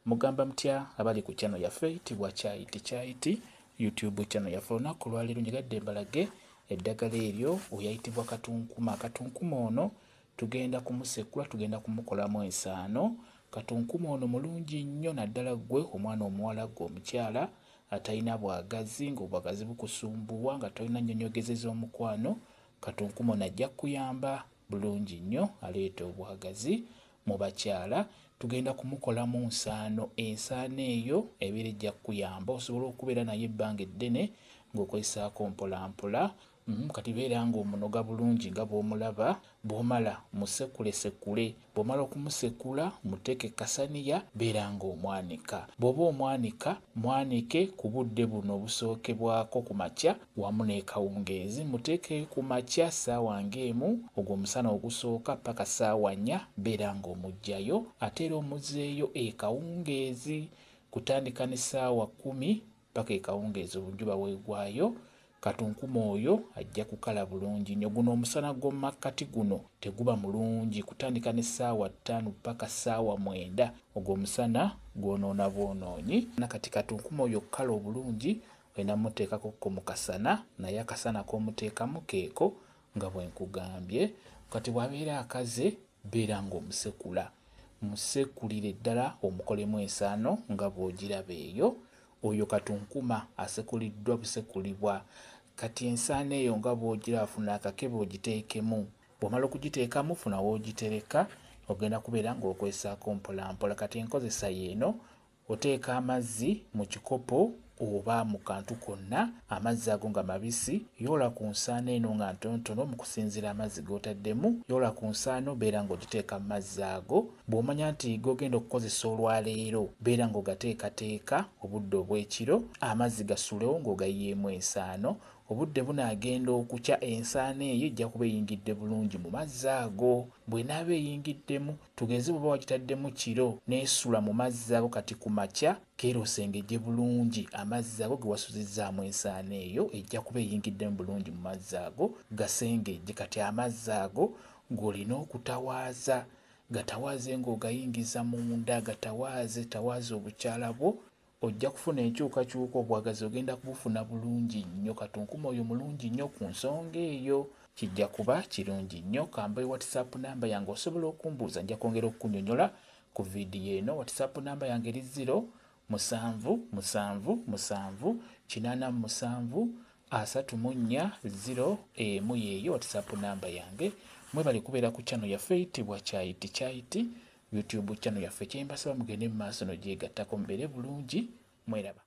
Mugamba mutya abali ku channel yaffe eyitibwa Kyayiti Kyayiti YouTube channel yaffe. Olunaku olwaleero njagadde mbalage eddagala eryo oyayitibwa katunkuma. Katunkuma ono tugenda kumusekula, tugenda kumukolamu ensaano. Katunkuma ono mulungi nnyo naddala ggwe omwana omuwala, ggwe omukyala atalina bwagazi, ng'obwagazi bukusumbuwa, nga tolina nnyonyogeze z'omukwano. Katunkuma ono ajja kukuyamba bulungi nnyo, aleeta obwagazi mu bakyala. Tugenda kumukolamu nsaano. Ensaano eyo ebeera ejja kukuyamba osobola okubeera naye ebbanga eddene ng'okozesaako mpolampola. Kati beera ng'omunoga bulungi nga bw'omulaba. Bw'omala musekulesekule, bw'omala okumusekula muteeke kasaniya, beera ng'omwanika. Bw'oba omwanika, mwanike ku budde buno obusookebwako ku makya wamu n'ekawungeezi. Muteeke ku makya ssaawa ng'emu, ogwo omusana ogusooka paka ssaawa 4, beera ng'omuggyayo. Ate era omuzzeeyo ekawungeezi kutandika ne ssaawa 10 paka ekawungeezi obujuba weegwayo. Katunkuma oyo ajja kukala bulungi nnyo. Guno omusana gw'omu makkati guno teguba mulungi, kutandika ne ssaawa 5 paka ssaawa 9, ogwo omusana gwonoona bwonoonyi. Kati katunkuma oyo okukala obulungi olina muteekako ko mu kasana, naye akasana k'omuteekamu keeko nga bwe nkugambye. Kati bw'abeera akaze, beera ng'omusekula, musekulire ddala omukolemu ensaano nga bw'ogiraba eyo. Oyo katunkuma asekuliddwa busekulibwa. Kati ensaano eyo nga bw'ogiraba, funa akakebe ogiteekemu. Bw'omala okugiteekamu, funa w'ogitereka, ogenda kubeera ng'okozesaako mpolampola. Kati enkozesa y'eno: oteeka amazzi mu kikopo oba mu kantu konna, amazzi ago nga mabisi, yoola ku nsaano eno nga ntonotono mu kusinziira amazzi g'otaddemu. Yoola ku nsaano, beera ng'ogiteeka mu mazzi ago. Bw'omanya nti g'ogenda okukozesa olwaleero, beera ng'ogateekateeka obudde obw'ekiro, amazzi gasulewo ng'ogayiyeemu ensaano. Obudde bunaagenda okukya, ensaano eyo ejja kuba eyingidde bulungi mu mazzi ago. Bw'enaaba eyingiddemu, tugeze bw'oba wagitaddemu kiro n'esula mu mazzi ago, kati ku makya keera osengejje bulungi amazzi ago ge wasuzizzaamu ensaano eyo, ejja kuba eyingiddemu bulungi mu mazzi ago, gasengejje. Kati amazzi ago g'olina okutawaaza, gatawaaze ng'ogayingiza munda, gatawaaze tawaaza obukyala bwo, ojja kufuna enkyukakyuka, obwagazi ogenda kubufuna bulungi nnyo. Katunkuma oyo mulungi nnyo ku nsonga eyo, kijja kuba kirungi nnyo. Kambawe WhatsApp namba yange, osobola okumbuuza, nja kwongera okukunnyonnyola ku vidiyo eno. WhatsApp namba yange eri 0 7 7 7 87 34 0 1, yeeyo WhatsApp namba yange. Mwebale kubeera ku channel yaffe eyitibwa Kyayiti Kyayiti YouTube channel yaffe. Kyembasaba mugende mu maaso nogyegattako, mubeere bulungi, mweraba.